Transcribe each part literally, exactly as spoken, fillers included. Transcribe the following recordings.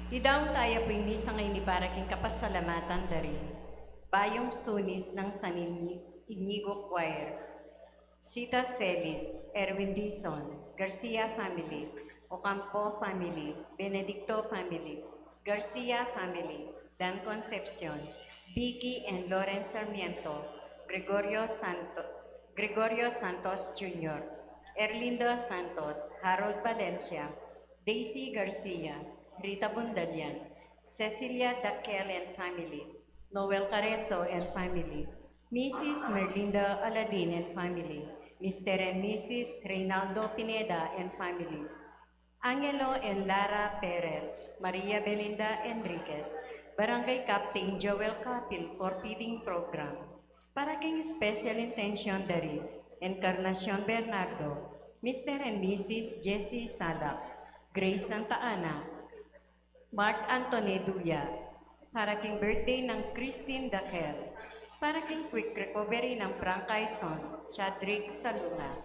Idaun taya pu ing misa ngeni para king kapasalamatan da ri Bayung Sunis nang San Ini-, Inigo Choir, Sita Celis, Erwin Dizon, Garcia family, Ocampo family, Benedicto family, Garcia family, Dan Concepcion, Vicky and Lawrence Sarmiento, Gregorio Santo-, Gregorio Santos Junior, Erlinda Santos, Harold Valencia, Daisy Garcia, Rita Bundalian, Cecilia Daquel and family, Noel Careso and family, Missus Merlinda Aladin and family, Mister and Missus Reynaldo Pineda and family, Angelo and Lara Perez, Maria Belinda Enriquez, Barangay Captain Joel Capil for feeding program. Para king special intention da ri Encarnacion Bernardo, Mister and Missus Jessie Salak, Grace Santa Ana, Mark Anthony Duya, para king birthday nang Christine Daquel, para king quick recovery nang Frank Quaison, Chadrick Salunga.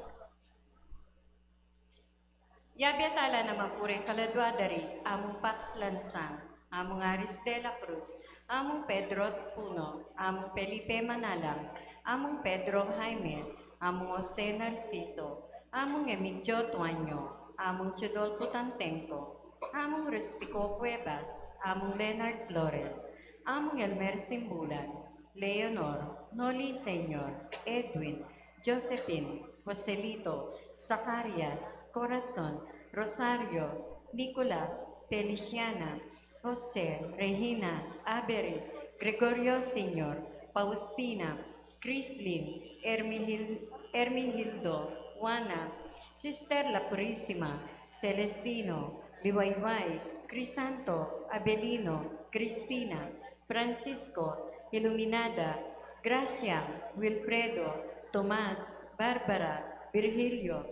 Yabe tala naman pu ring kaladua da ri Among Pax Lansang, Among Aris de la Cruz, Among Pedro Puno, Among Felipe Manalang, Among Pedro Jaime, Among Jose Narciso, Among Emigdio Tuanyo, Among Chudolfo Tantengco, Among Rustico Cuevas, Among Leonard Flores, Among Elmer Simbulan, Leonor, Noli Senior, Edwin, Josephine, Joselito, Zacarias, Corazon, Rosario, Nicolas, Feliciana, Jose, Regina, Avery, Gregorio Senior, Faustina, Crislin, Hermigil-, Hermigildo, Juana, Sister La Purisima, Celestino, Liwayway, Crisanto, Abelino, Cristina, Francisco, Iluminada, Gracia, Wilfredo, Tomas, Barbara, Virgilio,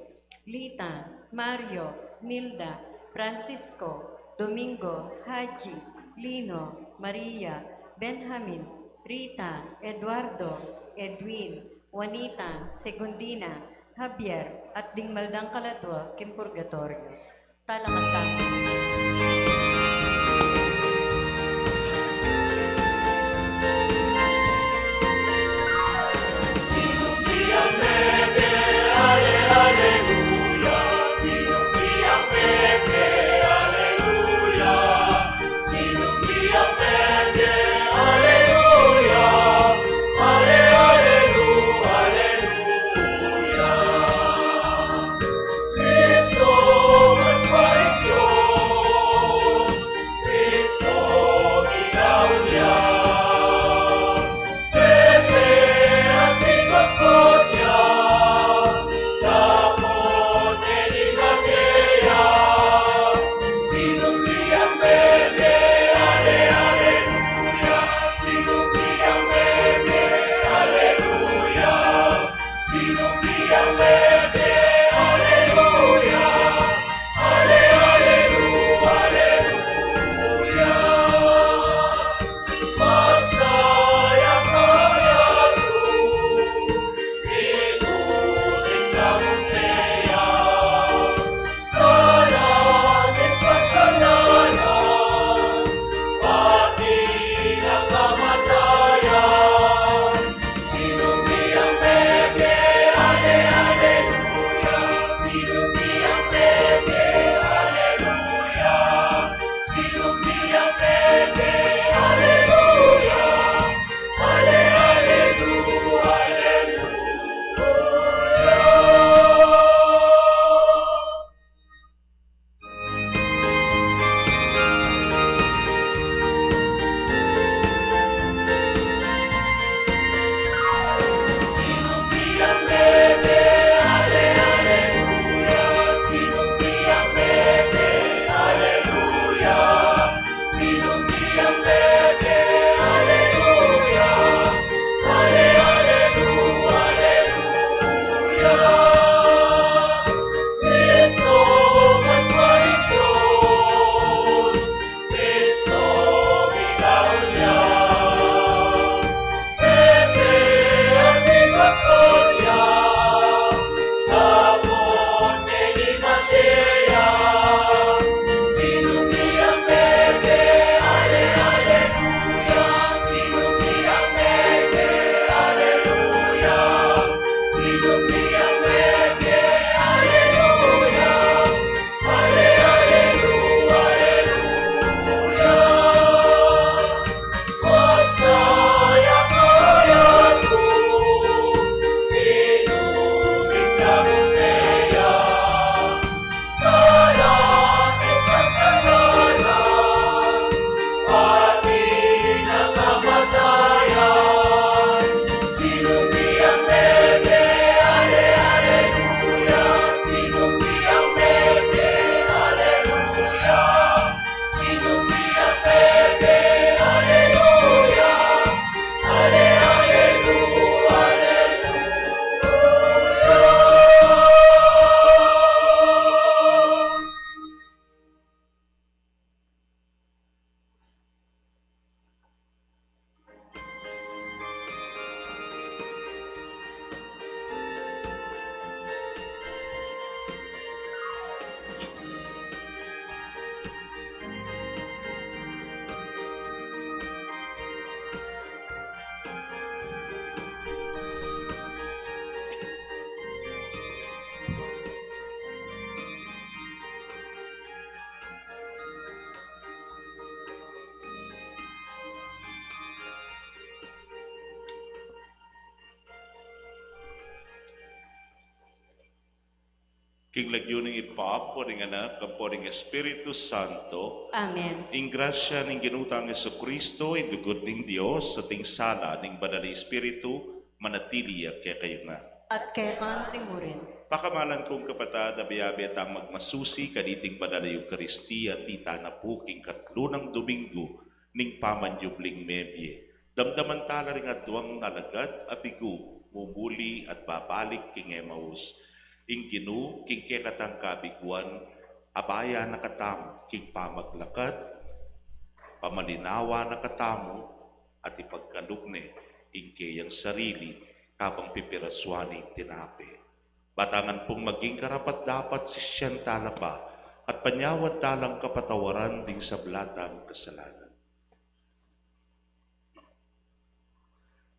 Lita, Mario, Nilda, Francisco, Domingo, Haji, Lino, Maria, Benjamin, Rita, Eduardo, Edwin, Juanita, Segundina, Javier, at ding maldang kaladua king purgatoryo. Talakad tamu. King lagyu ning Ibpa, ampo ning Anak, ampo ning Espiritu Santo. Amen. Ing grasya ning Ginu tang Jesucristo, ing lugud ning Dios, at ing sala ning Banal a Espiritu, manatili ya kekayu ngan. At keka mu rin. Pakamalan kung kapatad, abe-abe tang magmasusi kaniting Banal a Eukaristia, tita na pu king katlu nang Domingo ning pamanyubling mebie. Damdaman tala ring aduang alagad a bigu, mumuli at babalik king Emmaus. Ing Ginu, king kekatang kabiguan, abaya na katamu king pamaglakad, pamalinawa na katamu, at ipagkalub ne ing keyang sarili, kabang pipirasuan ne ing tinape. Batangan pung maging karapat-dapat sisian tala pa, at panyawad talang kapatawaran ding sabla tang kasalanan.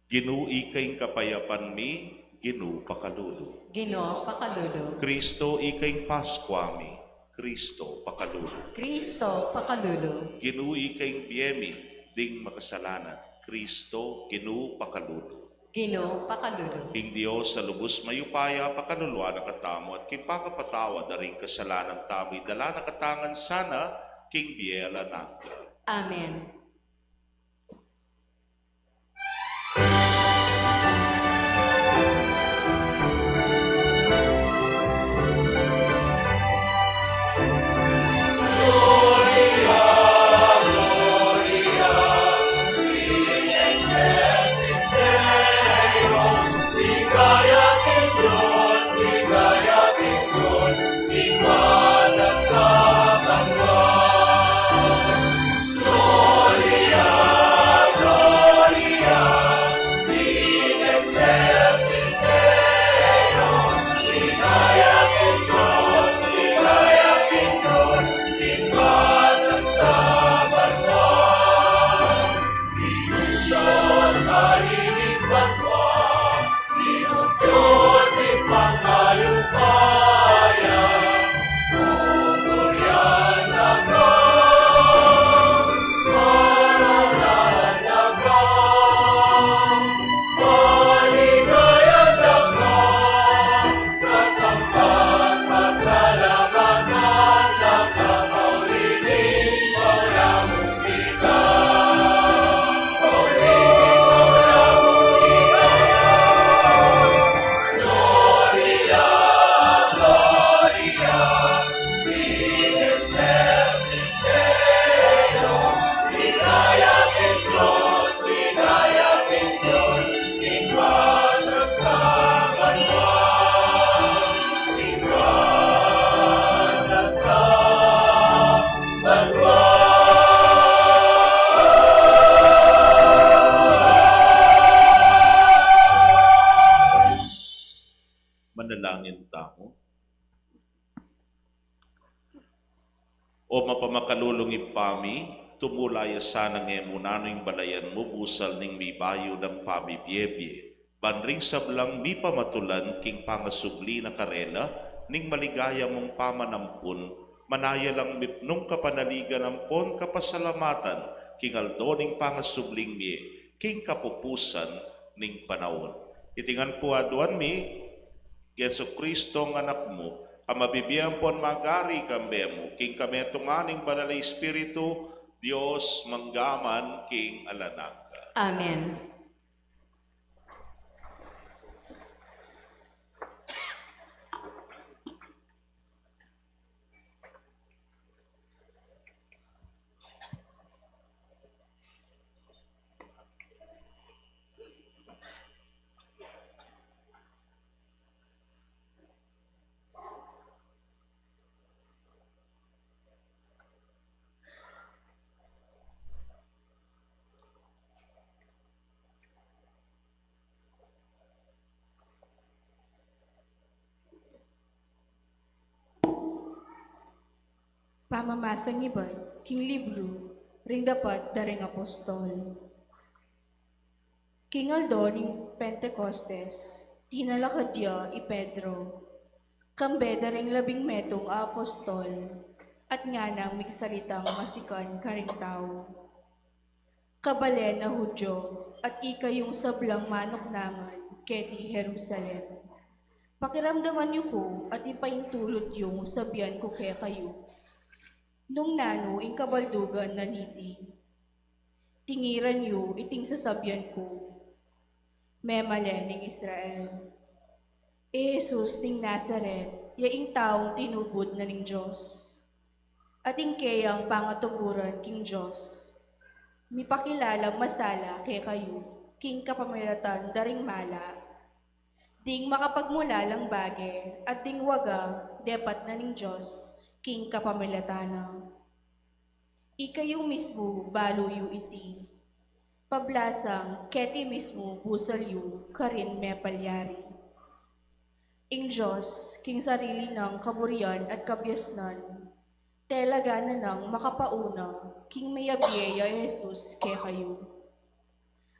Ginu, ika ing kapayapan mi, Ginu, pakalulu. Ginu, pakalulu. Kristo, ika ing Paskua mi, Kristo, pakalulu. Kristo, pakalulu. Ginu, ika ing bie mi ding makasalanan, Kristo, Ginu, pakalulu. Ginu, pakalulu. Ing Dios a lubus mayupaya pakaluluan na katamu, at king pakapatawad da ring kasalanan tamu, idala na katamu ngan sana king bie alang angga. Amen. Manalangin tamu. O mapamakalulung Ibpa mi, tumula ya sana ngemunanu ing balayan mu busal ning mibayu nang pamibiebie, ban ring sablang mipamatulan king pangasubli na karela ning maligaya mung pamanampun, manaya lang mipnung kapanaligan ampon kapasalamatan king aldo ning pangasubling mie, king kapupusan ning panaun. Iti ngan pu aduan mi, Jesucristo a Anak mu, a mabibie ampon magari kambe mu, king kametungan ning Banal a Espiritu, Dios mangga man king alang angga. Amen. Pamamasang ibat king libru ring Dapat da ring Apostol. King aldo ning Pentecostes, tinalakad ya i Pedro, kambe da ring labing metung a apostol, at nganang migsalitang masikan karing tau. Kabalen a Judio, at ikayung sablang manuknangan keti Jerusalem. Pakiramdaman yu ku at ipaintulut yung sabian ku kekayu. Nung nanu ing kabaldugan na niti, tingiran yu iting sasabian ku, Memalen ning Israel. I Jesus ning Nazaret, ya ing taung tinubud na ning Dios. At ing keyang pangatuburan king Dios, mipakilalang masala kekayu king kapamilatan da ring mala, ding makapagmulalang bage at ding waga depat na ning Dios king kapamilatan na. Ikayu mismu balu yu iti. Pablasang keti mismu busal yu karin mepalyari. Ing Dios, king sarili nang kaburian at kabiasnan, telaganan nang makapauna king meyabie ya Jesus kekayu.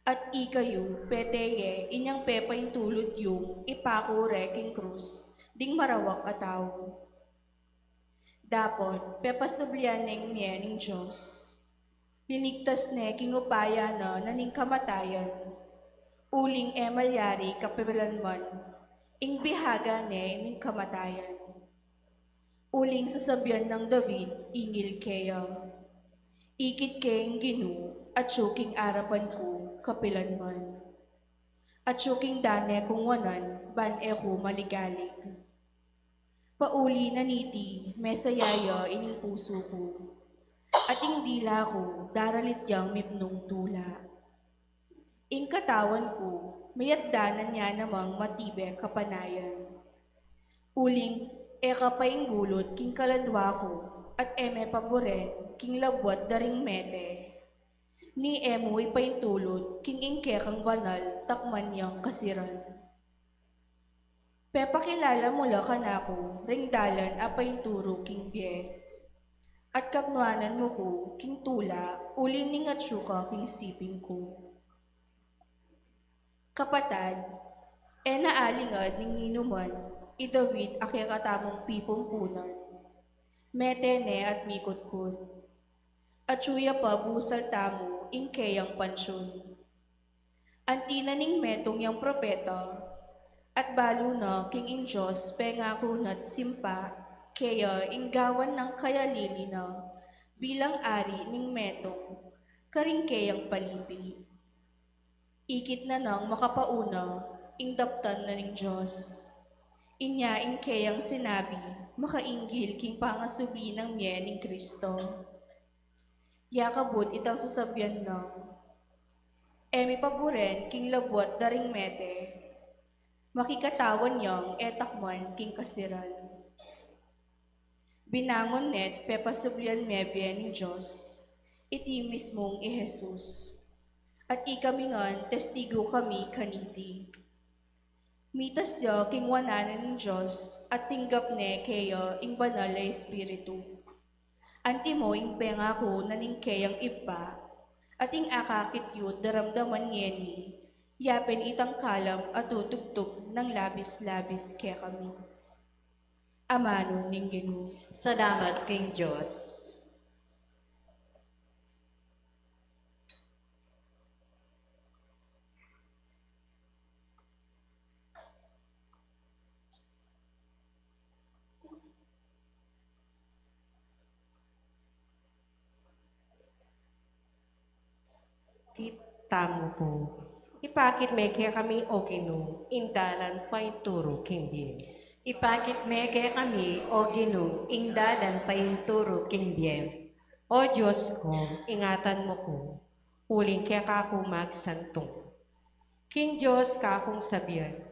At ikayu, pete ye inyang pepaintulut yung ipaku re king krus ding marawak a tau. Dapot pepasublian ne ing mie ning Dios. Linigtas ne king upaya na na ning kamatayan, uling e malyari kapilanman ing bihaga ne ning kamatayan. Uling sasabian nang David ingil keya, Ikit ke ing Ginu, atyu king arapan ku kapilanman. Atyu king dane kung wanan, ban e ku maligalig. Pauli na niti, mesaya ya ining pusu ku, at ing dila ku daralit yang mipnung tula. Ing katawan ku, meyatdanan ya namang matibe kapanayan. Uling e ka painggulut king kaladwa ku, at e me paburen king labuat da ring mete, ni e mu ipaintulut king ing kekang banal takman yang kasiran. Pepakilala mu la kanaku ring dalan a painturu king bie, at kapnuanan mu ku king tula uli ning atyu ka king siping ku. Kapatad, e na alingad ning ninuman i David a kekatamung pipumpunan. Mete ne at mikutkut. Atyu ya pa busal tamu ing keyang pansyun. Anti na ning metung yang propeta, at balu na king ing Dios pengaku na't simpa keya ing gawan nang kayalili na bilang ari ning metung karing keyang palipi. Ikit na nang makapauna ing daptan na ning Dios. Inya ing keyang sinabi makainggil king pangasubi nang mie ning Kristo. Yakabut itang sasabian nang, e mi paburen king labuat da ring mete, makikatawan yang e takman king kasiran. Binangun ne't pepasublian me bie ning Dios, iti mismung i Jesus. At ikami ngan testigu kami kaniti. Mitas ya king wanan ning Dios at tinggap ne keya ing Banal a Espiritu. Antimo ing pengaku na ning keyang Ibpa, at ing akakit yu't daramdaman ngeni, yapin itang kalam a tutugtug nang labis-labis kekami. Amanu ning Ginu. Salamat king Dios. Tamu pu. Ipakit me kekami, O Ginu, ing dalan painturu king bie. Ipakit me kekami, O Ginu, ing dalan painturu king bie. O Dios ku, ingatan mu ku, uling keka ku magsantung. King Dios kakung sabian,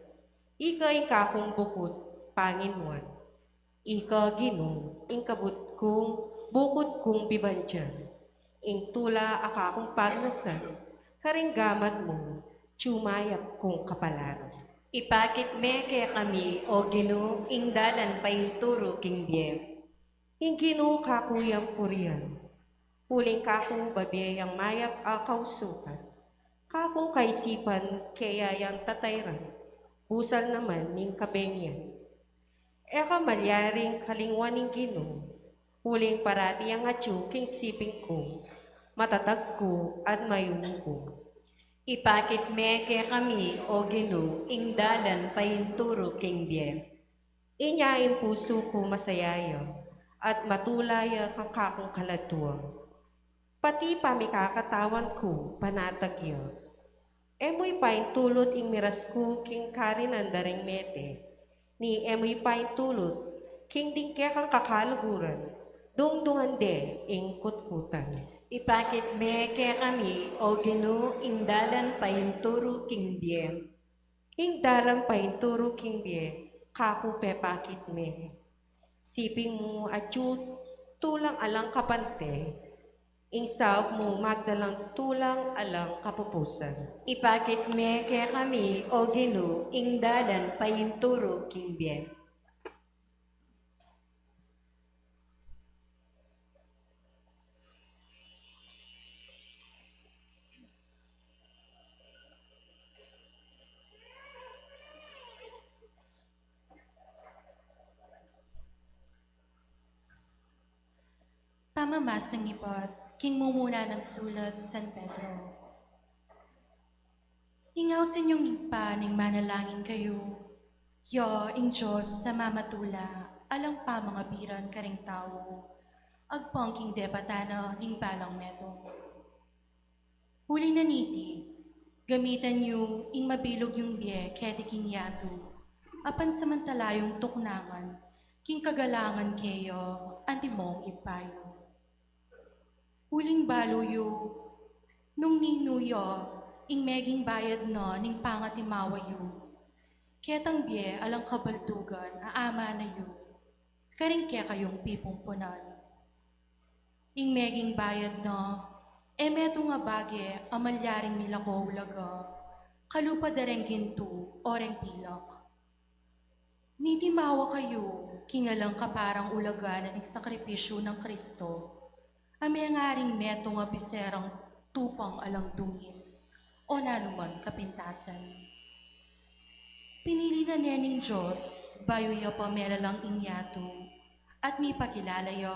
ika ing kakung bukut panginuan. Ika, Ginu, ing kabud kung, bukut kung bibandian, ing tula a kakung pagnasan, karing gamat mu, mayap kung kapalaran. Ipakit me kekami, O Ginu, ing dalan painturu king bie. Ing Ginu kaku yang purian, uling kaku babie yang mayap a kausukan. Kakung kaisipan keya yang tatairan, busal naman ning kabengian. E ka malyaring kalingwan ning Ginu, uling parati yang atyu king siping ku, matatag ku at mayumu ku. Ipakit me kekami, O Ginu, ing dalan painturu king bie. Inya ing pusu ku masaya ya, at matula ya kang kakung kaladua. Pati pamikakatawan ku, panatag ya. E mu ipaintulut ing miras ku king karinan da ring mete, ni e mu ipaintulut king ding kekang kakaluguran, dungdungan de ing kutkutan. Ipakit me kekami, O Ginu, ing dalan painturu king bie. Ing dalan painturu king bie, kaku pepakit me. Siping mu atyu tulang alang kapante, ing saup mu magdalang tulang alang kapupusan. Ipakit me kekami, O Ginu, ing dalan painturu king bie. Pamamasang ibat king mumuna nang sulat San Pedro. Ing ausin yung Ibpa ning manalangin kayu, ya ing Dios a mamatula alang pamangabiran karing tau, agpang king depatan na ning balang metung. Uli na niti, gamitan yu ing mabilug yung bie keti king yatu, a pansamantala yung tuknangan king kagalangan keya antimong Ibpa yu. Uling balu yu, nung ninu ya ing meging bayad na ning pangatimawa yu, ketang bie alang kabaldugan a amanu yu karing kekayung pipungpunan. Ing meging bayad na, e metung a bage a malyaring milako ulaga, kalupa da reng gintu o reng pilak. Nitimawa kayu king alang kaparang ulaga na ning sakripisyu nang Kristo, a mengaring metung a biserang tupang alang dungis o nanumang kapintasan. Pinili na ne ning Dios bayu ya pa melalang ing yatu, at mipakilala ya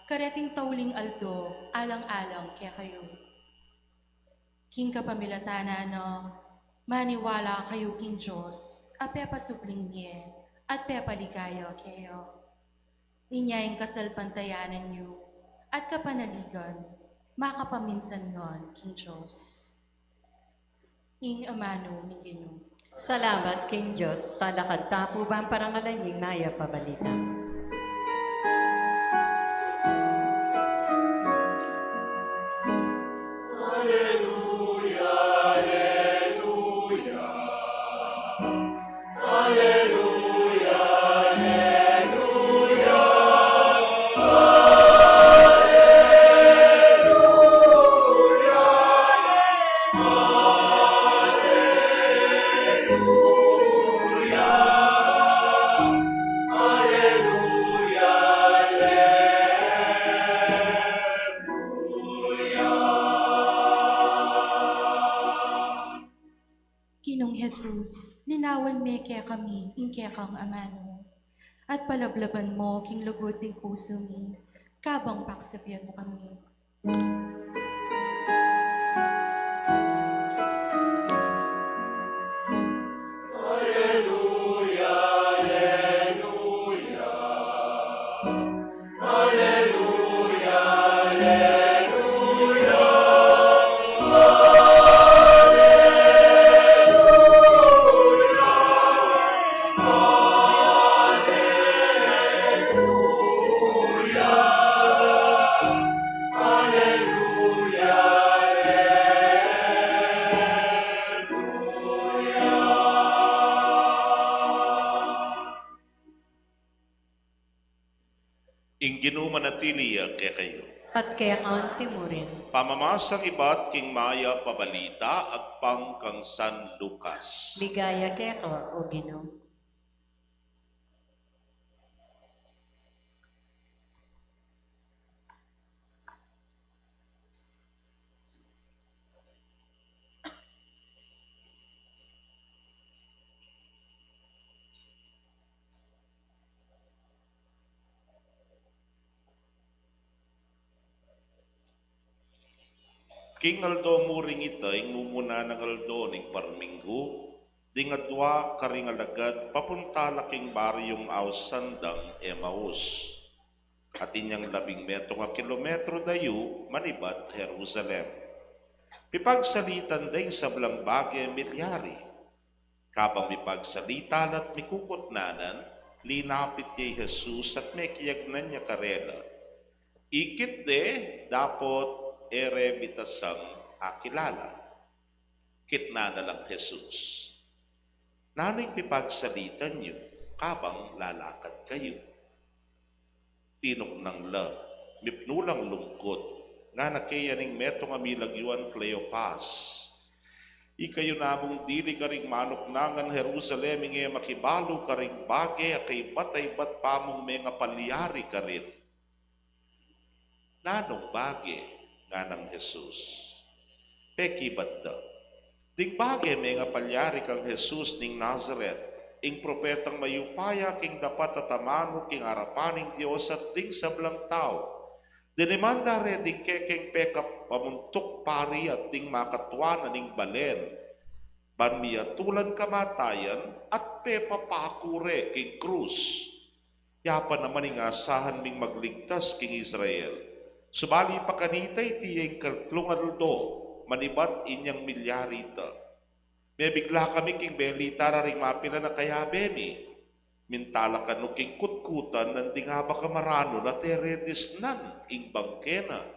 kareting tauling aldo alang-alang kekayu. King kapamilatan na, maniwala kayu king Dios a pepasubling mie at pepaligaya keya. Inya ing kasalpantayanan yu at kapanaligan makapaminsan ngan king Dios. Ing amanu ning Ginu. Salamat king Dios. Talakad ta pu bang parangalan ing mayap a balita. Aleluya, aleluya. Aleluya, aleluya. Ginung Jesus, linawan me kekami ing kekang amanu, at palablaban mu king lugud ding pusu mi, kabang paksabian mu kami. Ing Ginu manatili ya kekayu. At keka mu rin. Pamamasang ibat king mayap a balita agpang kang San Lucas. Ligaya keka, O Ginu. King aldo mu ring ita, ing mumuna nang aldo ning parminggu, ding adua karing alagad papunta la king baryung ausan dang Emaus, at inyang labing metung a kilometro dayu manibat Jerusalem. Pipagsalitan da ing sablang bage milyari. Kabang mipagsalita la't mikukutnanan, linapit ya i Jesus at mekiagnan ya karela. Ikit de dapot e re mi ta sang akilala. Kitnan na lang Jesus, "Nanu ing pipagsalitan yu kabang lalakad kayu?" Tinuknang la, mipnu lang lungkut, ngana keya ning metung a milagyuan Cleopas, "Ikayu namung dili karing manuknangan Jerusalem ing e makibalu karing bage a kaibat-ibat pa mung mengapalyari karin." "Nanung bage?" nganang Jesus. Pekibat da, "Ding bage mengapalyari kang Jesus ning Nazaret, ing propetang mayupaya king dapat at amanu king arapan ning Dios at ding sablang tau. Diniman da re ding kekeng pekapamuntuk pari at ding makatua na ning balen, ban miyatulan kamatayan at pepapaku re king krus. Ya pa naman ing asahan ming magligtas king Israel. Subali pa kanita iti ya ing katlung aldo manibat inyang milyari ita. Mebigla kami king belita ra ring mapilan a kayabe mi. Minta la kanu king kutkutan nandin abak a maranun at e re disnan ing bangke na."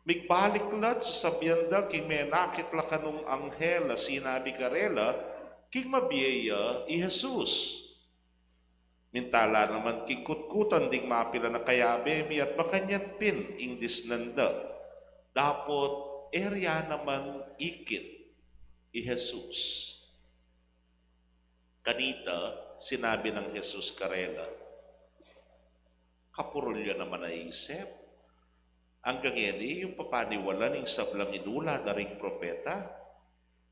Migbalik la't sasabian da king menakit la kanung anghel a sinabi karela king mabie ya i Jesus. Minta la naman king kutkutan ding mapilan a kayabe mi at makanyan pin ing disnan da, dapot e rya naman ikit i Jesus. Kanita sinabi nang Jesus karela, "Kapurul yu naman a isip? Anggang ngeni yu pa paniwalan ing sablang inula da ring propeta?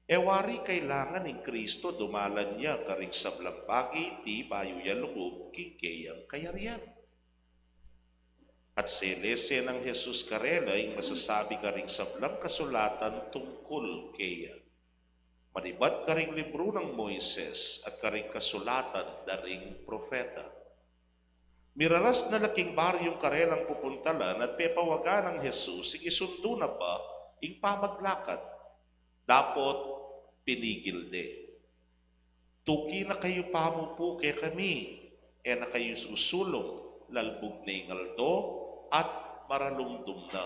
E wari kailangan ing Kristo dumalan ya karing sablang bage iti bayu ya lugub king keyang kayarian." At selese nang Jesus karela ing masasabi karing sablang kasulatan tungkul keya, manibat karing libru nang Moises at karing kasulatan da ring propeta. Miraras na la king baryung karelang pupuntalan at pepawagan nang Jesus ing isundu na pa ing pamaglakad. Dapot pinigil de, "Tuki na kayu pamu pu kekami, e na kayu susulung, lalbug ne ing aldo at maralumdum na."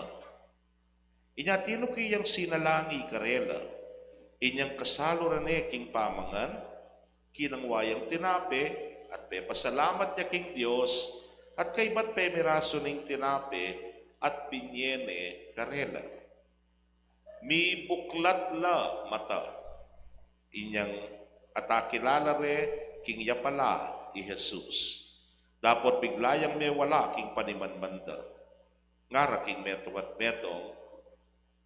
Inya tinuki yang sinalangi karela, inyang kasaluran ne king pamangan, kinangwa yang tinape at pepasalamat ya king Dios, at kaybat pemirasu ne ing tinape at binye ne karela. Mibuklat la mata, inyang at akilala re king ya pala i Jesus. Dapot bigla yang mewala king panimanman da. Ngara king metung at metung,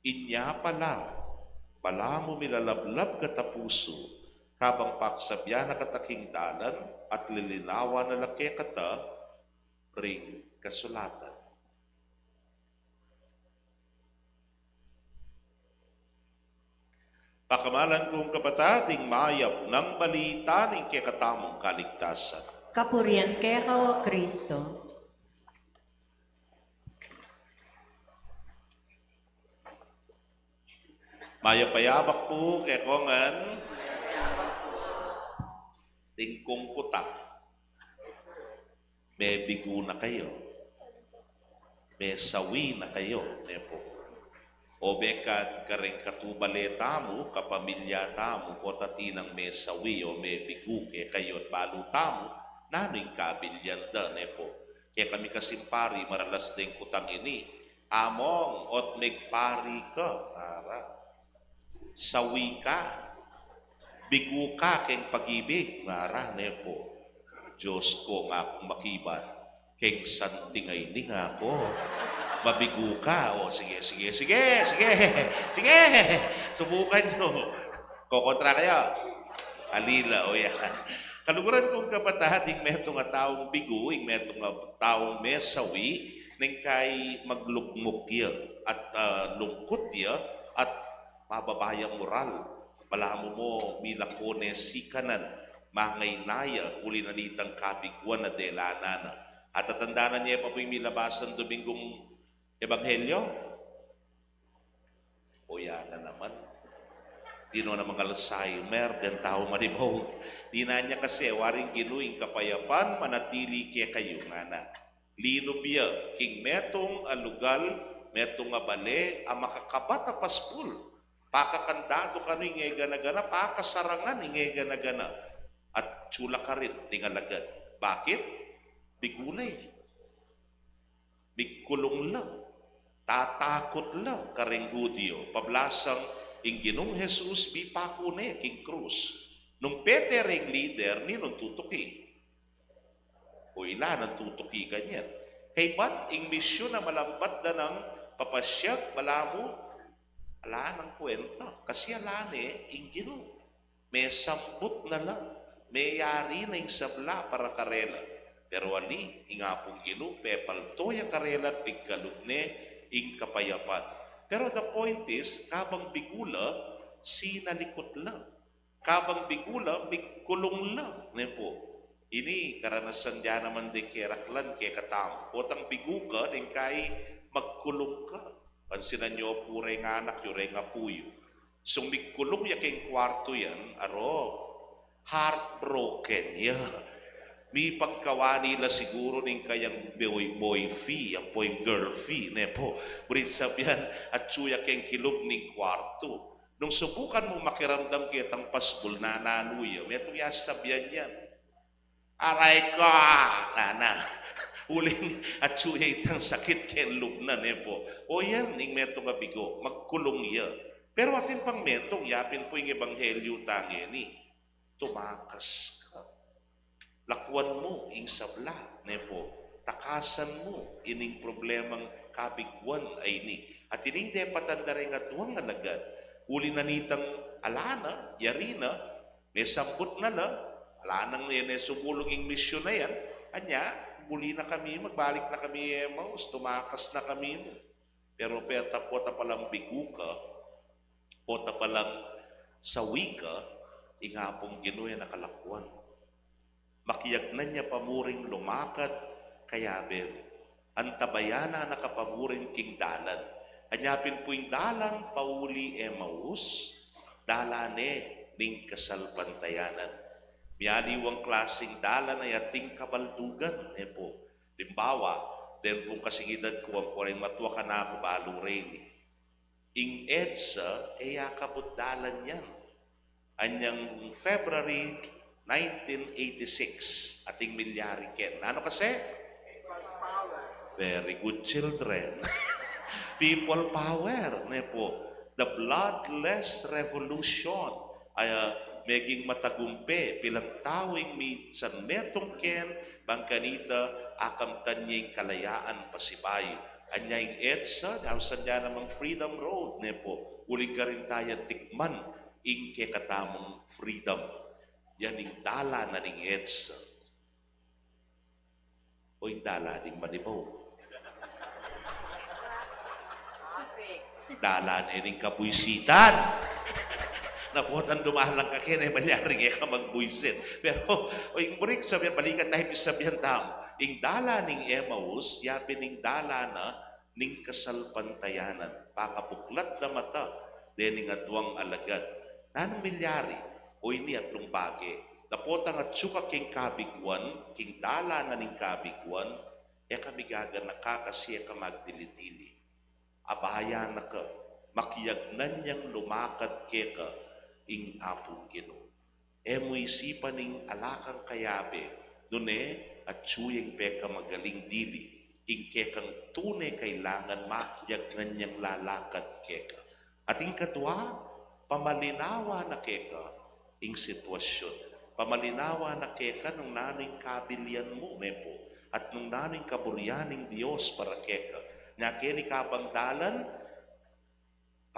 "Inya pala, balamu milalablab kata pusu, kabang paksabian na kata king dalan at lilinawan na la kekata ring kasulatan." Pakamalan kung kapatad, ing mayap nang balita ning kekatamung kaligtasan. Kapurian keka, O Kristo. Mayap a yabak pu kekongan. Ding kung kuta, mebigu na kayu, mesawi na kayu, ne pu. O bekad karing katubale tamu, kapamilya tamu, o tatinang mesawi o mebigu kekayu at balu tamu, nanu ing kabilyan da, ne pu. Kekami kasing pari, maralas deng kutang ini, "Among, ot megpari ka?" Ngara. "Sawi ka? Bigu ka keng pag-ibig?" Ngara, ne pu. Dios ku, ngakung makibat, keng santing a ini ngaku, mabigu ka. O, sige, sige, sige, sige, sige. Subukan yu. Kokontra kayu? Alila, o yan. Kaluguran kung kapatad, ing metung a taung bigu, ing metung a taung mesawi, Neng kai maglugmuk ya at, ah, lungkut ya at mababa yang moral. Balamu mo milako ne sikanan, mangaina ya, uli na nitang kabiguan a delanan na. At tatandanan ye pa pu ing milabasan Dominggung Ebanghelyo? O ya na naman. Di no namang Alzheimer den tau manibaw. Dinan ya kasi, waring Ginu ing kapayapan manatili kekayu, ngana. Linub ya king metung a lugal, metung a bale a makakabat a pasbul. Pakakandadu kanu ing e gana-gana, pakasarangan ing e gana-gana. At atsu la karin ding alagad. Bakit? Bigu la e. Migkulung la, tatakut la kareng Judio, pablasang ing Ginung Jesus mipaku ne king krus. Nung pete reng lider, ninung tutuki? O ila nang tutuki kanyan. Kaybat ing misyun a malambat da nang papasyag, balamu ala nang kwenta, kasi ala ne ing Ginu. Mesambut na la, meyari na ing sabla para karela. Pero ali, ing Apung Ginu, pepalto ya karela at pigkalub ne ing kapayapan. Pero the point is, kabang bigu la, sinalikut la. Kabang bigu la, migkulung la, ne pu. Ini karanasan da naman deng keraklan kekatamu. Potang bigu ka, deng kai magkulung ka. Pansinan yu pu reng anak yu, reng apu yu. Sung migkulung ya keng kwartu yan, aro, heartbroken ya. Mipagkawani la siguru ning kayang boy, boy fee, ampo ing girl fee, ne pu. Buring sabyan, atsu ya keng kilub ning kwartu. Nung subukan mung makiramdam ketang pasbul, nananu ya, metung ya sabyan yan. Aray ko! Nana. Uling atsu ya itang sakit keng lub na, ne pu. O yan, ing metung a bigu, magkulung ya. Pero atin pang metung, yapin pu ing ebanghelyu tang ini. Tumakas ka. Lakuan mu ing sabla, ne pu. Takasan mu ining problemang kabiguan a ini. At ining depatan da reng aduang alagad. Uli na nitang ala na, yari na, mesambut na la, ala nang e ne sumulung ing misyun a yan. Anya, muli na kami, magbalik na kami Emmaus, tumakas na kami mu. Pero pota, pota palang bigu ka, pota palang sawi ka, ing Apung Ginu e na kalakuan. Makiyagnan ya pa mu ring lumakad kayabe mu. Antabayanan na ka pa mu rin king dalan. Anya pin pu ing dalan pauli Emmaus, dalan ne ning kasalpantayanan. Miyaliwang klasing dalan a ating kabaldugan, ne pu. Alimbawa, den pung kasing edad ku, ampo reng matua kanaku balu reni. Ing EDSA, e ya kabud dalan yan. Anyang February nineteen eighty-six, ating milyari ken. Nanu kasi? Very good children. People power, ne pu. The bloodless revolution. Ay, ah, meging matagumpe, pilang tau ing minsan metung ken, bang kanita, akamtan ya ing kalayaan pasibayu. Anya ing EDSA, ausan da namang Freedom Road, ne pu. Uling karin taya tikman ing kekatamung freedom. Yan ing dalan na ning EDSA. O ing dalan ning manibaw. Dalan ne ning kabuisitan. Na potang dumalan ka keni, e malyaring e ka magbuisit. Pero, o ing buring sabyan, balikan tamu ing sabyan tamu. Ing dalan ning Emmaus, yapin ing dalan na ning kasalpantayanan. Pakabuklat da mata dening aduang alagad. Nanung milyari? O ini atlung bage. Na potang atsu ka king kabiguan, king dalan na ning kabiguan, e ka migaganaka kasi e ka magdili-dili. Abayan na ka, makiyagnan yang lumakad keka ing Apung Ginu. E mu isipan ing ala kang kayabe, nune atsu yang pekamagaling dili, ing kekang tune kailangan makiyagnan yang lalakad keka. At ing kadua, pamalinawa na keka ing sitwasyun. Pamalinawa na keka nung nanu ing kabilian mu, ne pu, at nung nanu ing kaburian ning Dios para keka. Nya keni kabang dalan,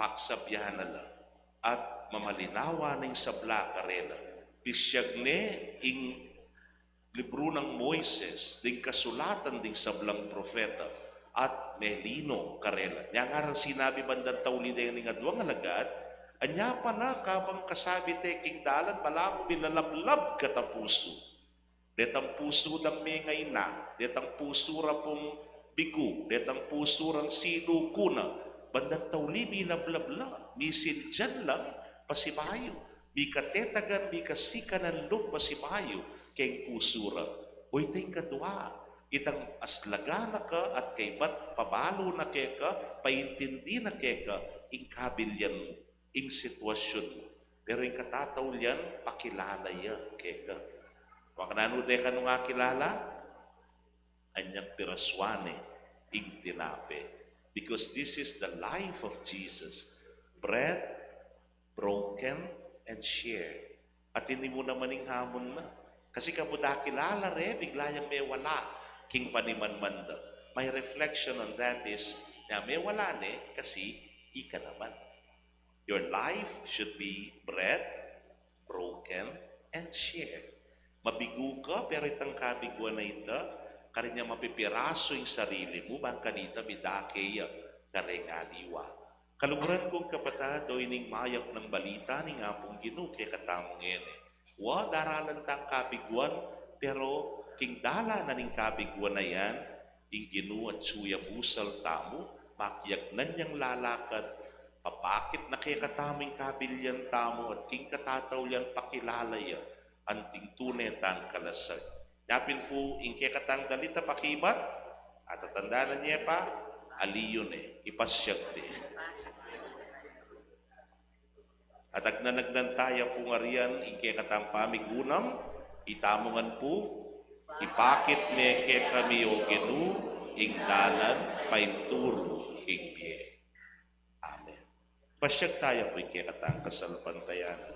pagsabyan na la, at mamalinawa na ing sabla karela. Pisyag ne ing libru nang Moises, ding kasulatan ding sablang propeta, at melinong karela. Nya ngarang sinabi bandang tauli deng ning aduang alagad, anya pa na kabang kasabi te king dalan, balamu milalablab ka tapusu. Detang pusu dang mengaina, detang pusu ra pung bigu, detang pusu rang sinuku na, bandang tauli milablab la, misindian lang pasibayu, mikatetagan, mikasikanan lub pasibayu keng pusu ra. Oyta ing kadua, itang aslagan na ka at kaybat pabalu na keka, paintindi na keka ing kabilyan mu, ing sitwasyun mu. Pero ing katataulian, pakilala ya keka. Wa ka nanu de kanu akilala? Anyang pirasuan ne ing tinape. Because this is the life of Jesus. Bread broken and shared. Atin mu naman ing hamun na. Kasi kamu dakilala re, bigla yang mewala king panimanman da. My reflection on that is, nya mewala ne kasi ika naman. Your life should be bread broken and shared. Mabigu ka, pero itang kabiguan a ita, karin ya mapipirasu ing sarili mu, bang kanita midake ya kareng aliwa. Kaluguran kung kapatad, o ining mayap nang balita ning Apung Ginu kekatamu ngeni. Wa, daralan tang kabiguan, pero king dalan na ning kabiguan a yan, ing Ginu atyu ya busal tamu, makiagnan yang lalakad, papakit na kekatamu ing kabilyan tamu, at king katataulian pakilala ya anting tune tang kalasag. Nya pin pu ing kekatang dalit a pakibat, atatandanan ye pa, ali yu ne, ipasyag de. At agnan-agnan taya pung arian ing kekatang pamigunam, itamu ngan pu, ipakit me kekami, O Ginu, ing dalan painturu king bie. Amen. Pasyag taya pu ing kekatang kasalpantayanan.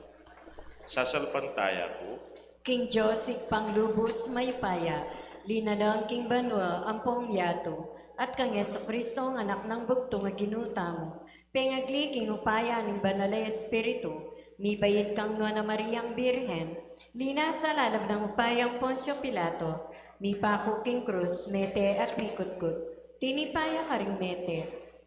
Sasalpantaya ku. King Dios Ibpang lubus mayupaya, linalang king banua ampong yatu, at kang Jesucristo, ing Anak nang bugtung a Ginu tamu, pengagli king upaya ning Banal a Espiritu, mibait kang Nuan a Mariang Birhen, linasa lalam nang upayang Poncio Pilato, mipaku king krus, mete at mikutkut, tinipa ya karing mete,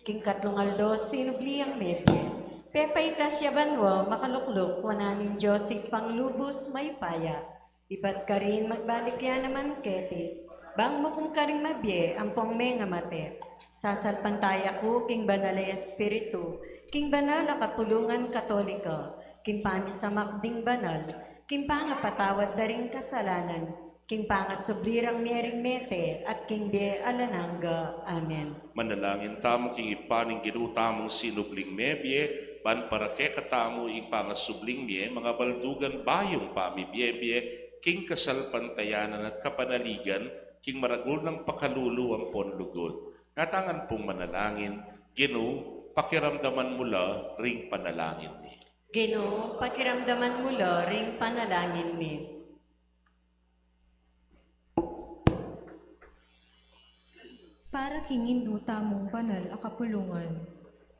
king katlung aldo sinubli yang mebie, pepaitas ya banua, makalukluk wanan ning Dios Ibpang lubus mayupaya, ibat karin magbalik ya naman keti, bang mukum karing mabie ampong mengamate. Sasalpantaya ku king Banal a Espiritu, king banal a kapulungan Katolika, king pamisamak ding banal, king pangapatawad da ring kasalanan, king pangasubli rang mie ring mete, at king bie alang angga. Amen. Manalangin tamu king Ibpa ning Ginu tamung sinubling mebie, ban para kekatamu ing pangasubling mie, mangabaldugan bayung pamibiebie, king kasalpantayanan at kapanaligan, king maragul nang pakalulu ampon lugud. Ngatang ngan pung manalangin. Ginu, pakiramdaman mu la ring panalangin mi. Ginu, pakiramdaman mu la ring panalangin mi. Para king Indu tamung banal a kapulungan,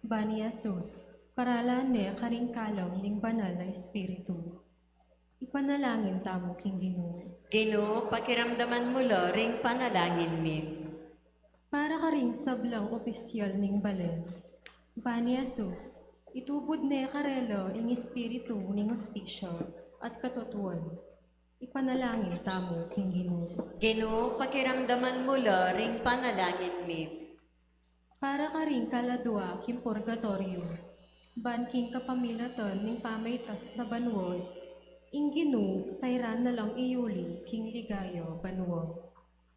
ban i Jesus, paralan ne karing kalam ning Banal a Espiritu. Ipanalangin tamu king Ginu. Ginu, pakiramdaman mu la ring panalangin mi. Para karing sablang opisyal ning balen, ban i Jesus, itubud ne karela ing espiritu ning hustisya at katutuan. Ipanalangin tamu king Ginu. Ginu, pakiramdaman mu la ring panalangin mi. Para karing kaladua king purgatoryo, ban king kapamilatan ning pamaitas na banua, ing Ginu, tayran na lang iyuli king ligaya banua.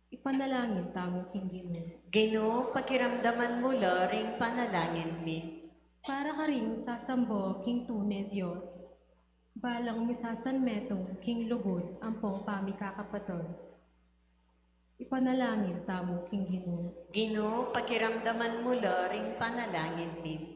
Ipanalangin tamu king Ginu. Ginu, pakiramdaman mu la ring panalangin mi. Para karing sasamba king tune Dios, balang misasanmetung king lugud ampong pamikakapatad. Ipanalangin tamu king Ginu. Ginu, pakiramdaman mu la ring panalangin mi.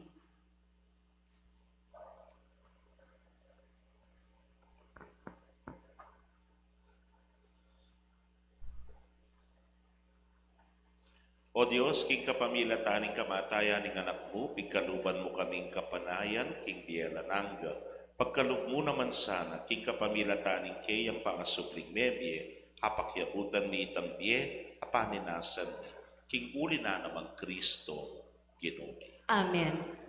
O Dios, king kapamilatan ning kamatayan ning Anak mu, pigkaluban mu kaming kapanayan king bie alang angga. Pagkalub mu naman sana, king kapamilatan ning keyang pangasubling mebie, apakyabutan mi itang bie a paninasan mi. king uli na namang Kristo Ginu mi. Amen.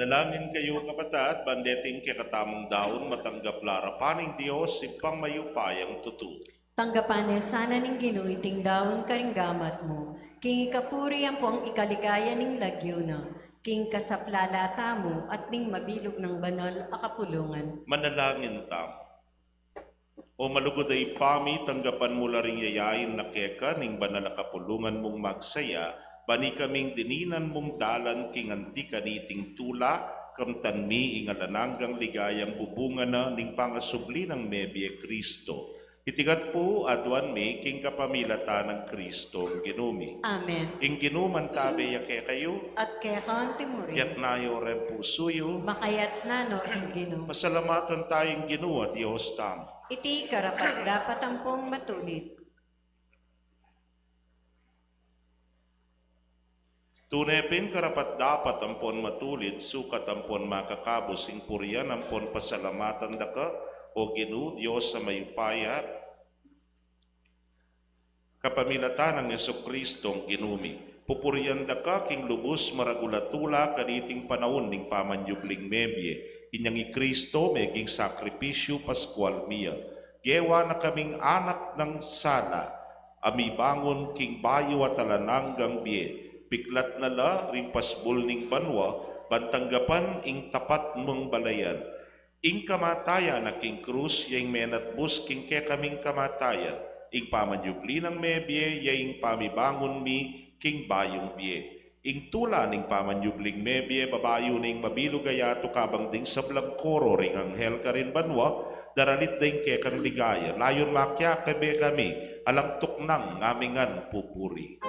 Langin kayu, kapatad, ban deting kekatamung daun matanggap la arapan ning Dios, Ibpang mayupayang tutu. Tanggapan ne sana ning Ginu iting daun karing gamat mu, king ikapuri ampong ikaligaya ning lagyu na, king kasaplalan tamu at ning mabilug nang banal a kapulungan. Manalangin tamu. O malugud a Ibpa mi, tanggapan mu la ring yayain na keka ning banal a kapulungan mung magsaya, ban ikaming dininan mung dalan king anti kaniting tula, kamtan mi ing alang anggang ligayang bubunga na ning pangasubli nang mebie Kristo. Iti ngan pu aduan mi king kapamilatan nang Kristong Ginu mi. Amen. Ing Ginu mantabe ya kekayu. At keka mu rin. Itas yu ring pusu yu. Makatas na no ing Ginu. Pasalamatan taya ing Ginu a Dios tamu. Iti karapat-dapat ampong matulid. Tune pin karapat-dapat ampon matulid, sukat ampon makakabus ing purian ampon pasalamatan daka, O Ginu, Dios a mayupaya, kapamilatan nang Jesukristong Ginu mi. Pupurian daka king lubus maragul a tula kaniting panaun ning pamanyubling mebie, inyang i Kristo meging sakripisyu paskual mi ya. Gewa na kaming anak nang sala, a mibangun king bayu at alang anggang bie, piklat na la ring pasbul ning banua, ban tanggapan ing tapat mung balayan. Ing kamatayan na king krus ya ing menatbus king kekaming kamatayan, ing pamanyubli nang mebie ya ing pamibangun mi king bayung bie. Ing tula ning pamanyubling mebie, babayu na ing mabilug a yatu kabang ding sablang koro ring anghel karin banua, daralit da ing kekang ligaya, layun makiabe kami, alang tuknang ngamingan pupuri.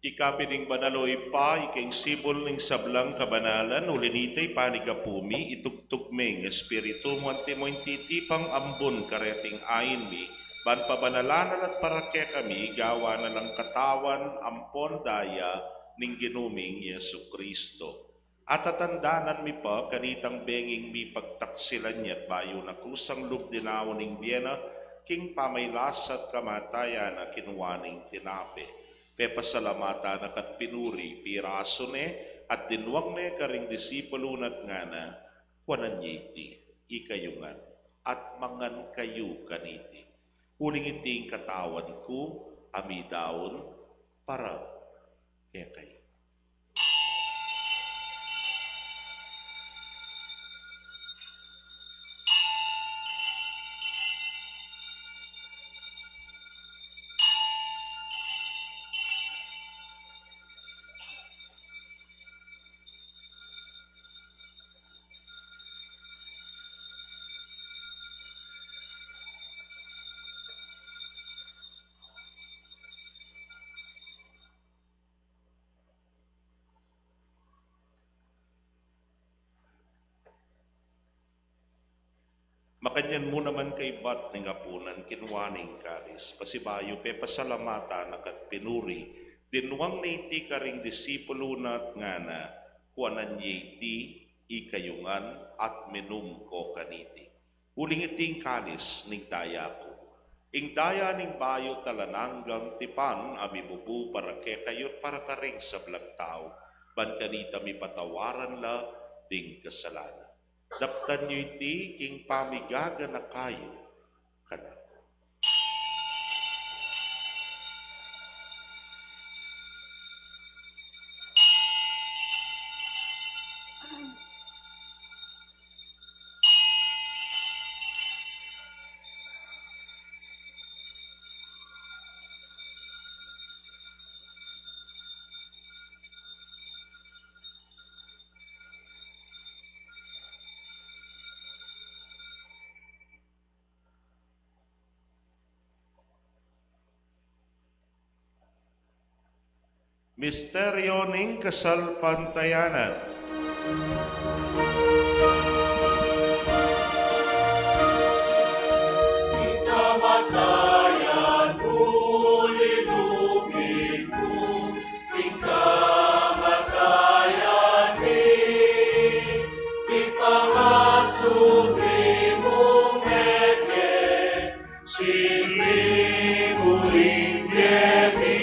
Ika pin ing banal, o Ibpa, ika ing sibul ning sablang kabanalan, uli na nita ipanyawad mi, itugtug me ing Espiritu mu antimo ing titipang ambun kareting ain mi, ban pabanalan na la at para kekami, gawan na lang katawan ampon daya ning Ginu ming Jesucristo. At tatandanan mi pa kanitang benging mipagtaksilan ya at bayu na kusang lub dinaun ing bie na, king pamagkasakit at kamatayan na kinua neng tinape. Pepasalamatan na ka't pinuri, pirasu ne, at dinwang ne karing disipulu na at ngana, kuanan ye iti, ikayu ngan, at mangan kayu kaniti. Uling iti ing katawan ku, a midaun para kekayu. Makanyan mu naman kaibat ning apunan, kinua ne ing kalis, pasibayu pepasalamatan na ka't pinuri, Dinuang ne iti karing disipulu na at ngana, kuanan ye iti ikayu ngan at minum ko kaniti. Uling iti ing kalis ning daya ku, ing daya ning bayu at alang anggang tipan a mibubu para kekayu at para karing sablang tau, ban kanita mipatawaran la ding kasalanan. Daptan yu iti king pamigaganaka yu kanaku. Misteryo ning kasalpantayanan. Ing kamatayan mu linupit mu, ing kamatayan mi, ing pangasubli mung mebie, siping mu ring bie mi,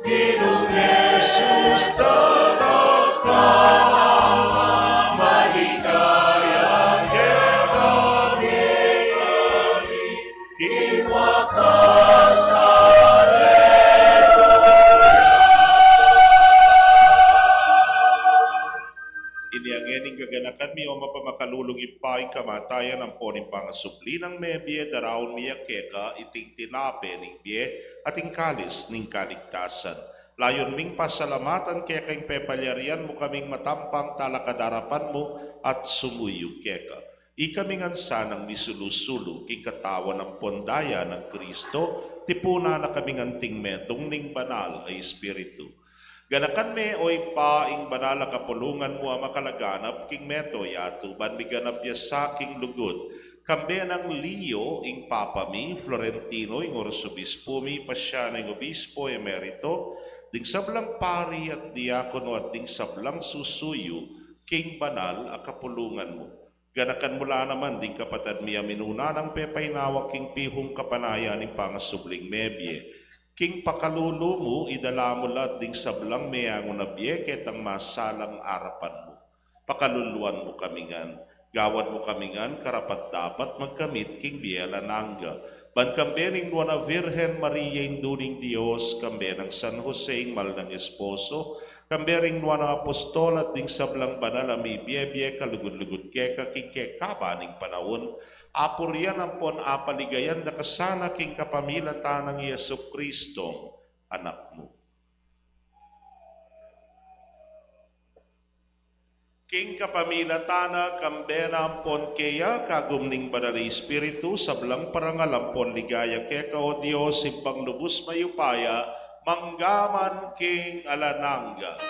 Ginung Jesus, tatak ka, maligaya kekami, king wakas, Alleluia. Inya ngeni ing gaganakan mi, O mapamakalulung Ibpa, ing kamatayan ampon ing pangasubli nang mebie, daraun mi ya keka iting tinape ning bie at ing kalis ning kaligtasan. Layun ming pasalamatan keka ing pepalyarian mu kaming matampang talakad king arapan mu at sumuyu keka. Ikami ngan sanang misulu-sulu king katawan ampon daya nang Kristo, tipunan na kami ngan anting metung ning Banal a Espiritu. Ganakan me, O Ibpa, ing banal a kapulungan mu a makalaganap king mabilug a yatu, ban miganap ya sa king lugud, kambe nang Leo ing Papa mi, Florentino ing Arsobispo mi, Pasiano ing Obispo Emerito, ding sablang pari at diakono at ding sablang susuyu king banal a kapulungan mu. Ganakan mu la naman ding kapatad mi a minuna nang pepainawa king pihung kapanayan ning pangasubling mebie. King pakalulu mu, idala mu la ding sablang meangu na bie ketang masalang arapan mu. Pakaluluan mu kami ngan, gawan mu kami ngan karapat-dapat magkamit king bie alang angga. Ban kambe ning Nuan a Virgen Maria, Indu ning Dios, kambe nang San Jose ing mal nang esposo, kambe ring nuan a apostol at ding sablang banal a mibie-bie kalugud-lugud keka king kekaban ning panaun, apurian ampon apaligayan da ka sana king kapamilatan nang Jesucristo, Anak mu. King kapamilatan na, kambe na ampon keya, kagum ning Banal a Espiritu, sablang parangal ampon ligaya keka, O Dios, Ibpang lubus mayupaya, mangga man king alang angga.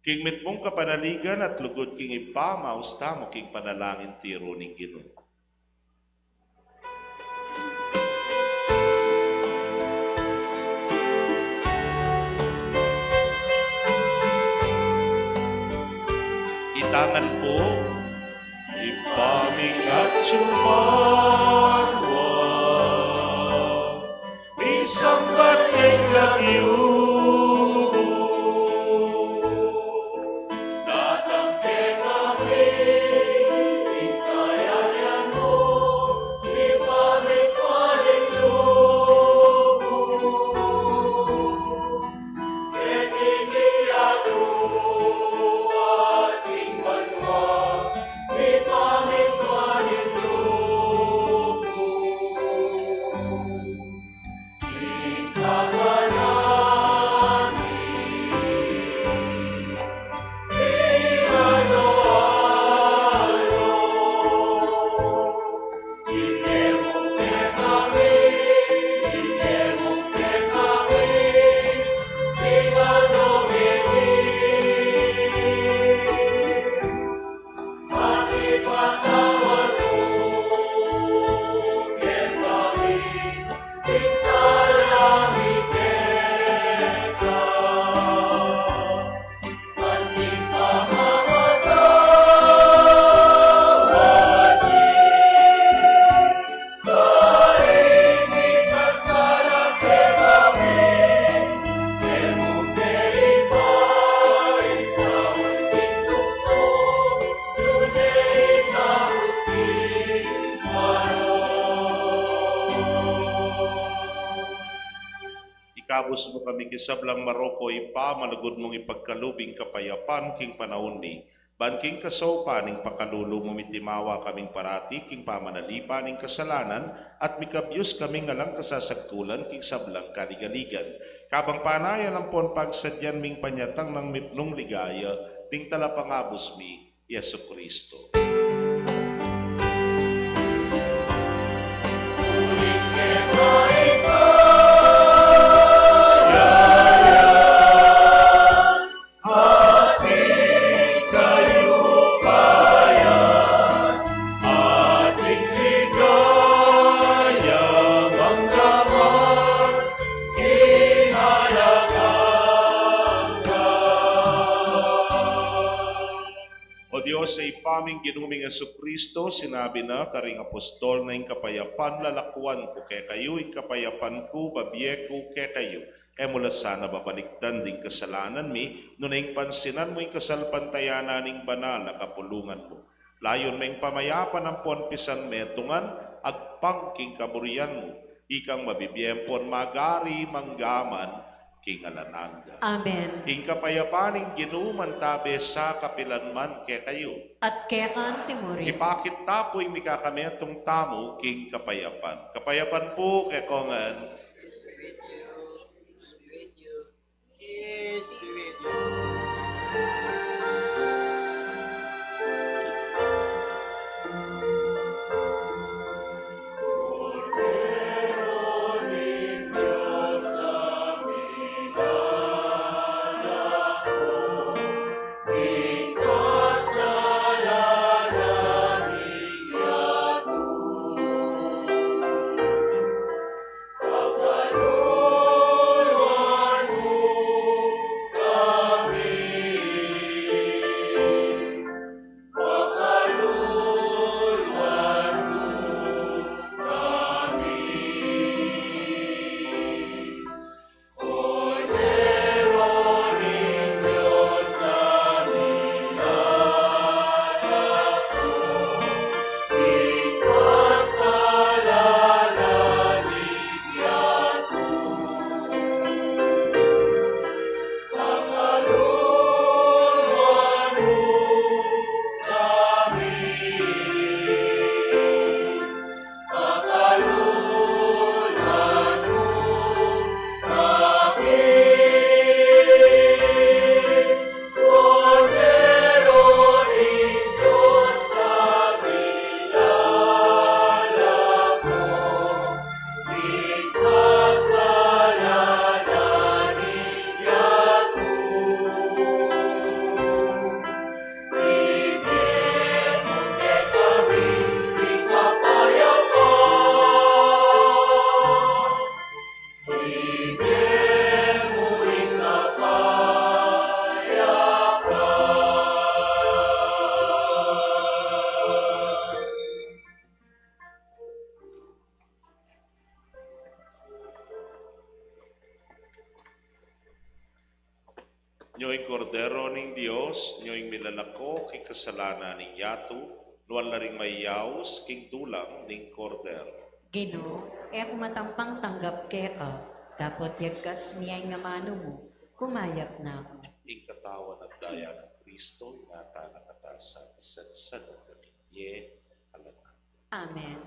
King mitmung kapanaligan at lugud king Ibpa, maus tamu king panalangin tiru ning Ginu. Itang pu, Ibpa mi atsu ka banua, misamban ya ing lagyu mu, datang kekami ing kayarian mu, mipamintuan ing lub mu, keti king yatu anti king banua, mipamintuan ing lub Pagabus mu kami king sablang marok, o Ibpa, malugud mung ipagkalub ing kapayapan king panaun mi. Ban king kasaupan ning pakalulu mu, mitimawa kaming parati king pamanalipan ning kasalanan, at mikabyus kaming alang kasasagkulan king sablang kaligaligan. Kabang panayan ampon pagsadyan ming panyatang nang mipnung ligaya ning Talapangabus mi, Jesucristo. O Dios, Ibpa ming Ginu ming Jesucristo, sinabi na karing apostol na, "Ing kapayapan lalakuan ku kekayu, ing kapayapan ku bibie ku kekayu." E mu la sana babalikdan ding kasalanan mi, nune ing pansinan mu ing kasalpantayanan ning banal a kapulungan mu. Layun meng pamayapan ampon pisanmetungan agpang king kaburian mu, ikang mabibie ampon magari mangga man king alang angga. Amen. Ing kapayapan ning Ginu mantabe sa kapilan man kekayu. At keka anti murin. Ipakit ta pu ing mikakametung tamu king kapayapan. Kapayapan pu kekongan. Nyo ing Kordero ning Dios, nyo ing milalako king kasalanan ning yatu, nuan la ring mayaus king dulang ning Kordero. Ginu, e ku matampang tanggap keka, dapot yagkas mu ing amanu mu, kumayap na ku. Ing katawan at daya nang Kristo, ingatan na katamu sa isansad at kapitye, alang angga. Amen.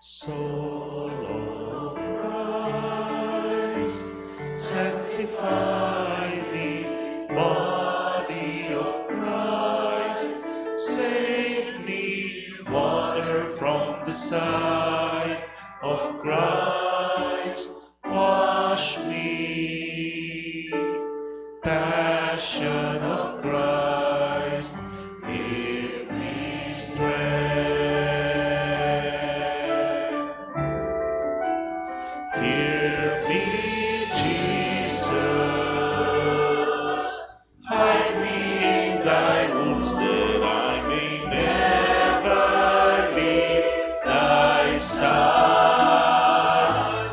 Soul of Christ, sanctify me. Passion of Christ, give me strength. Hear me, Jesus. Hide me in thy wounds that I may never leave thy side.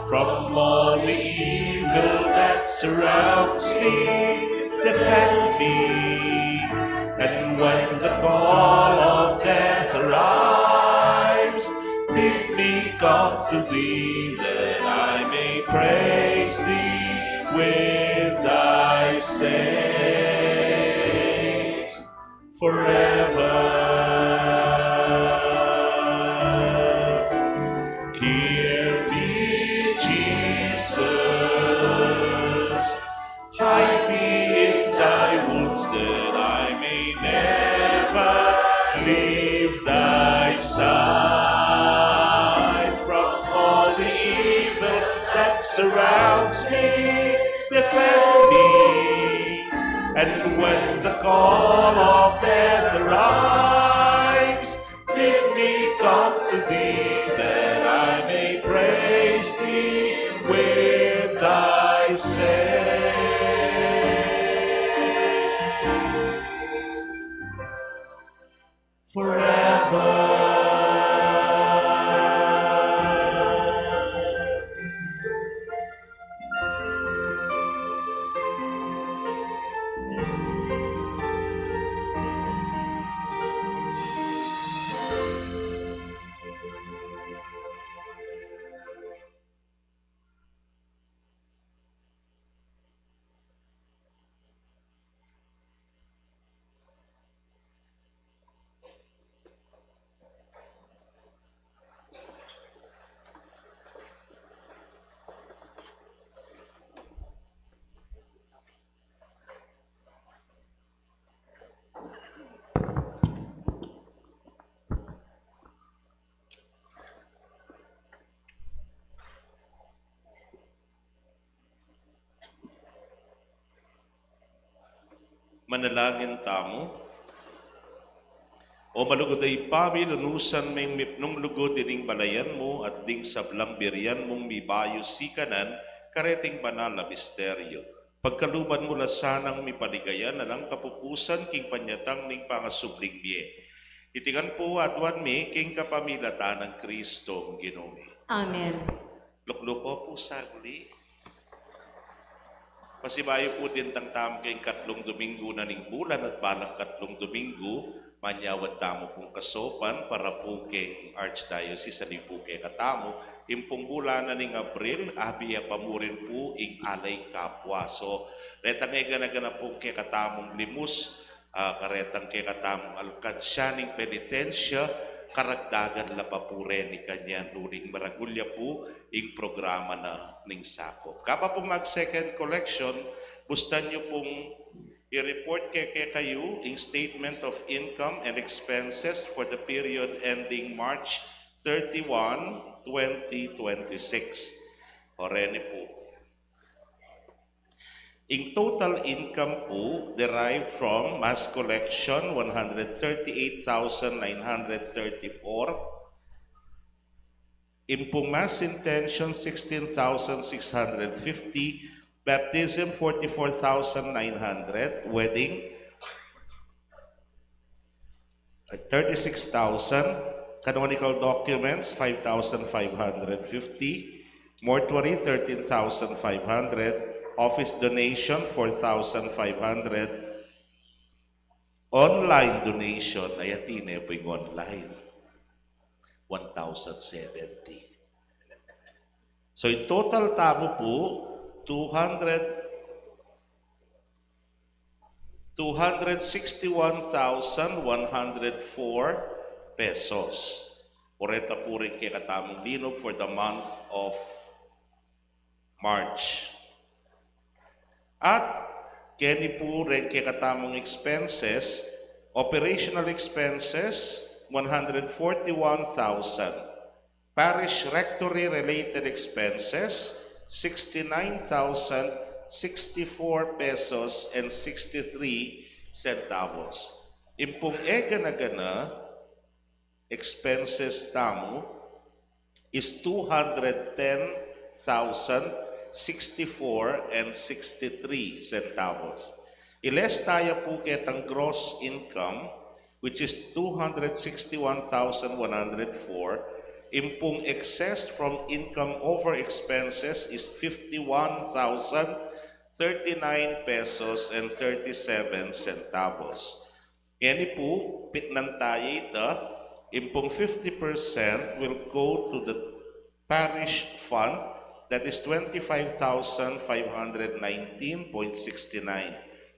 From all the evil that surrounds me, defend me. And when the call of death arrives, bid me come to thee that I may praise thee with thy saints forever. Hear me, Jesus. Hide me in thy wounds that I may never leave thy side. From all the evil that surrounds me, defend me. And when the call of death arrives, bid me come to thee that I may praise thee with thy saints forever. Manalangin tamu. O malugud a Ibpa mi, lunusan meng mipnung lugud ining balayan mu at ding sablang birian mung mibayu sikanan kareting banal a misteryo. Pagkaluban mu la sanang mipaligayan alang kapupusan king panyatang ning pangasubling mie. Iti ngan pu aduan mi king kapamilatan nang Kristong Ginu mi. Amen. Lukluko pu sagli. Pasibayu pu dintang tamu king katlung Domingo na ning bulan at balang katlung Domingo, manyawad tamu pung kasaupan para pu king Archdiocese, aliwa pu kekatamu, ing pung bulan na ning Abril, abiya pa mu rin pu ing Alay Kapwa. So, retang e gana-gana pung kekatamung limus, ah, karetang kekatamung alkansya ning penitensya, karagdagan la pa pu reni kanyan uling maragul ya pu ing programa na ning sakup. Kabang pu mag-second collection, bustan yu pung i-report ke, kekayu ing statement of income and expenses for the period ending March thirty-one, twenty twenty-six. O reni pu. Ing total income pu derived from mass collection, one hundred thirty-eight thousand nine hundred thirty-four. Ing pung mass intention, sixteen thousand six hundred fifty. Baptism, forty-four thousand nine hundred. Wedding, thirty-six thousand. Canonical documents, five thousand five hundred fifty. Mortuary, thirteen thousand five hundred. Office donation, four thousand five hundred. Online donation, ay, atin e pu ing online, one thousand seventy. So, in total tamu pu, two hundred, two hundred sixty-one thousand one hundred four pesos. O reta pu ring kekatamung linub for the month of March. At keni pu ring kekatamung expenses, operational expenses, one hundred forty-one thousand. Parish rectory related expenses, sixty-nine thousand sixty-four pesos and sixty-three centavos. Impung e gana-gana expenses tamu is two hundred ten thousand sixty-four and sixty-three centavos. I-less taya pu ketang gross income, which is two hundred sixty-one thousand one hundred four. Impung excess from income over expenses is fifty-one thousand thirty-nine pesos and thirty-seven centavos. Ngeni pu, pitnan taya ita, impung fifty percent will go to the parish fund, that is twenty-five thousand five hundred nineteen point sixty-nine.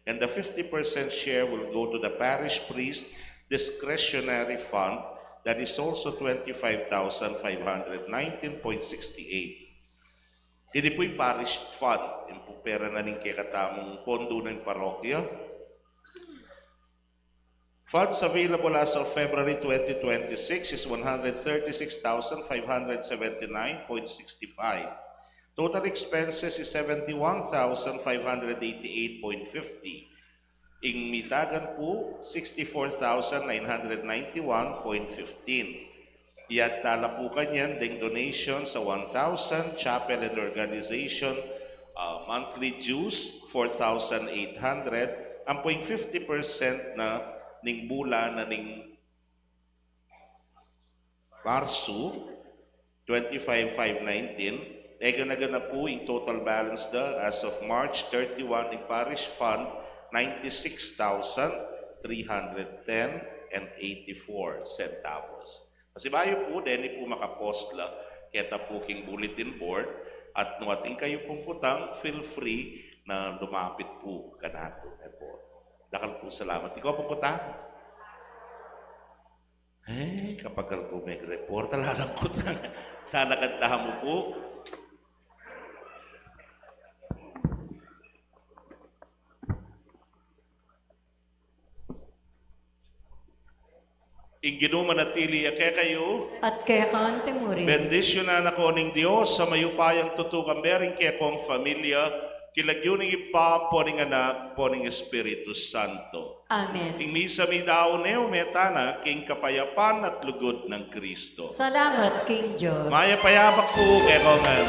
And the fifty percent share will go to the parish priest discretionary fund, that is also twenty-five thousand five hundred nineteen point sixty-eight. Ini pu ing parish fund, ing pu pera na ning kekatamung pondo ning parokya. Funds available as of February twenty twenty-six is one hundred thirty-six thousand five hundred seventy-nine point sixty-five. Total expenses is seventy-one thousand five hundred eighty-eight point fifty. Ing mitagan pu, sixty-four thousand nine hundred ninety-one point fifteen. Iyaad tala pu kanyan deng donation sa one thousand, chapel and organization, ah, monthly dues, four thousand eight hundred, ampo ing fifty percent na ning bulan na ning Marsu, twenty-five five nineteen, e gana-gana pu ing total balance da as of March thirty-one ning parish fund, ninety-six thousand three hundred ten and eighty-four centavos. Pasibayu pu, deni pu makapost la keta pu king bulletin board, at nu atin kayu pung kutang, feel free na lumapit pu kanatu. E pu. Dakal pung salamat. Ikaw pung kutang? E, kapagal ku meg-report, ala nang kutang. Sana kanta mu pu. Ing Ginu manatili ya kekayu. At keka mu rin. Bendisyunan na kayu ning Dios a mayupayang tutu, kambe ring kekong familia, king lagyu ning Ibpa, ampo ning Anak, ampo ning Espiritu Santo. Amen. Ing misa midaun ne, ume tana king kapayapan at lugud nang Kristo. Salamat king Dios. Mayap a yabak pu kekongan.